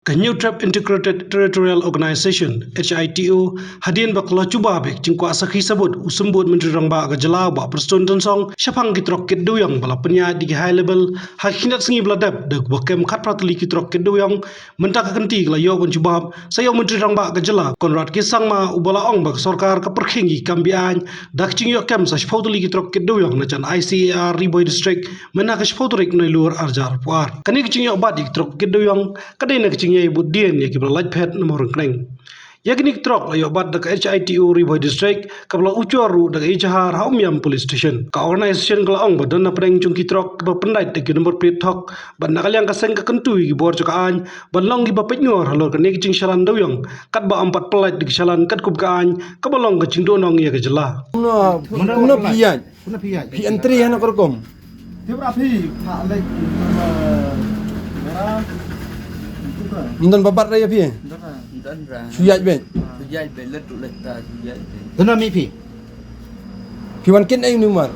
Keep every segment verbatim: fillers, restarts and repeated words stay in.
Ka Hynñiewtrep Integrated Territorial Organization, H I T O, hadien ba ka la jubab ïa ka jingkwah sakhi sabut u Symbud Myntri Rangbah ka jylla u Bah Prestone Tynsong shaphang ki trok kit dewiong ba la pynïaid da ki high level ha ki khyndiat sngi ba la dep, da kaba kem khatphra tylli ki trok kit dewiong, mynta ka kynti ka la ïoh ban jubab sa ïa u Myntri Rangbah ka jylla Conrad K Sangma, uba la ong ba ka sorkar ka pyrkhing ïa ki kam be-aiñ da ka jingïoh kem sa shiphew tylli ki trok kit dewiong na jan I C A R Ri Bhoi District mynta ka shiphew tarik Naiïur ar hajar arphew ar. Kane ka jingïoh bat ïa ki trok kit dewiong ka dei na ka jingïaibud dien ïa kiba la lait phet na Mawryngkneng. Ïa kine ki trok la ïoh bat da ka H I T O Ri Bhoi District, kaba la ujor ruh da ka Ejahar ha Umiam Police Station. Ka organisation ka la ong ba don napdeng jong ki trok kiba pyndait da ki number plate thok, bad na ka liang ka seng ka kyntu ïa ki bor jong ka aiñ ban long kiba peitngor halor kane ka jingshalan dewiong, katba ym pat pyllait da ki shalan katkum ka aiñ, kaba long ka jingduhnong ïa ka jylla. Kumno, kumno phi ïaid? Kumno phi ïaid? Phi entry hano ka rukom? Tip ra phi, pha lek, eh, mera. Ym don ba bat ra ïa phi? Ym don ra. Ym don ra. Shu ïaid beit? Shu ïaid beit, leit ruh leit ta, shu ïaid beit. Don na mih phi? Phi wan kit ei une u mar?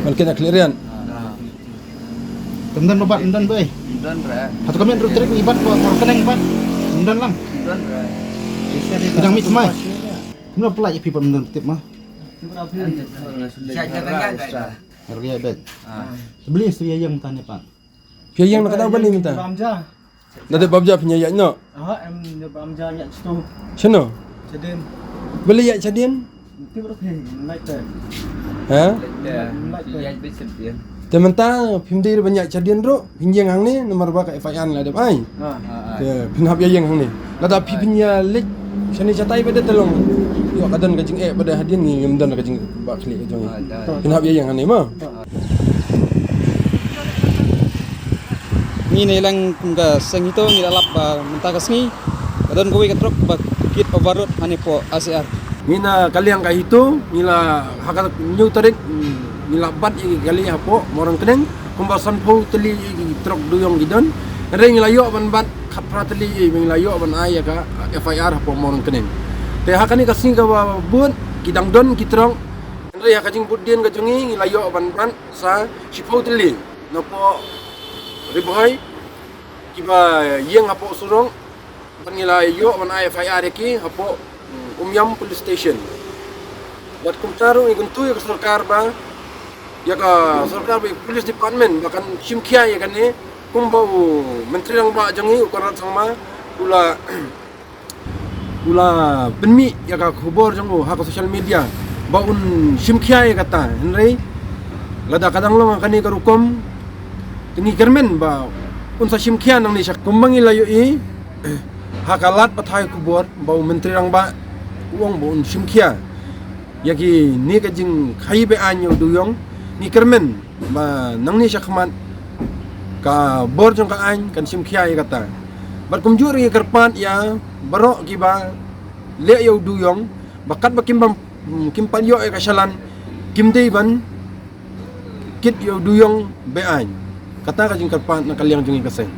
Wan kit na Khliehriat. Ah. Ym don ba bat, ym don ba ei? Ym don ra. Hato ka miet hynriew tarik ngi bat, ba, ba kyneng bat? Ym don lang. Ym don ra. Phi dang mih thymmai? Kumno phi la ïa phi ba ym don tip ma? Ïaid beit. Ïaid beit. Ah. Beli stu ïa ïeng mynta ne pat. Phi ïa ïeng na ka daw beli mynta. Bam ja. Na dep bam ja phi ïa ïaid noh. Aha, em ne bam ja ïaid stu. Shano? Shadien. Beli ïaid shadien. Tip ruh phi, ym lait te. Ha? Ym lait te. Ïaid beit shadien. Te mynta phim dei ruh ban ïaid shadien ruh. Phin ïeng hangne namar ba ka F I R la dep ai. Ah. Te phin hap ïa ïeng hangne. Lada phi phin ïa leit shane shatai ba dei te long. Ïoh ka don ka jingeh ba dei hadien ngi ngim don ka jingbakla ka jong ngi. Phin hap ïa ïeng hangne mo. Ngi ne lang kum ka seng HITO ngi la lap ba mynta ka sngi ka don kawei ka trok ba kit overload hane poh R C R. Ngi na ka liang ka HITO ngi la ha ka hynñiew tarik, mm, ngi la bat ïa ki kali hapoh Mawryngkneng. Kumba sanphew tylli ki trok dewiong ki don. Hynrei ngi la ïoh ban bat khatphra tylli, ngi la ïoh ban ai ïa ka F I R hapoh Mawryngkneng. Te ha kane ka sngi kaba bud ki dang don ki trok. Hynrei ha ka jingbud dien ka jong ngi ngi la ïoh ban bat sa shiphew tylli napoh Ri Bhoi kiba ïeng hapoh surok. Bad ngi la ïoh ban ai F I R ïa ki hapoh, mm, Umiam Police Station. Bad kumta ruh ngi kyntu ïa ka sorkar ba, ïa ka sorkar ba, ïa ka Police Department ba kan shim khia ïa kane, kumba u Myntri Rangbah jong ngi u Conrad Sangma u la, u la pynmih ïa ka khubor jong u ha ka social media ba un shim khia ïa kata. Hynrei lada ka dang long kane ka rukom, te ngi kyrmen ba un sa shim khia nangne sha, kumba ngi la ïohi ha ka lad pathai khubor ba u Myntri Rangbah u ong ba un shim khia ïa kine ka jingkhaïi be-aiñ ïa u dewiong. Ngi kyrmen ba nangne shakhmat ka bor jong ka aiñ kan shim khia ïa kata. Bad kumjuh ruh ngi kyrpad ïa baroh kiba leh ïa u dewiong ba katba kim bam, kim pat ïoh ïa ka shalan, kim dei ban kit ïa u dewiong be-aiñ. Kata ka jingkyrpad na ka liang jong ngi ka seng.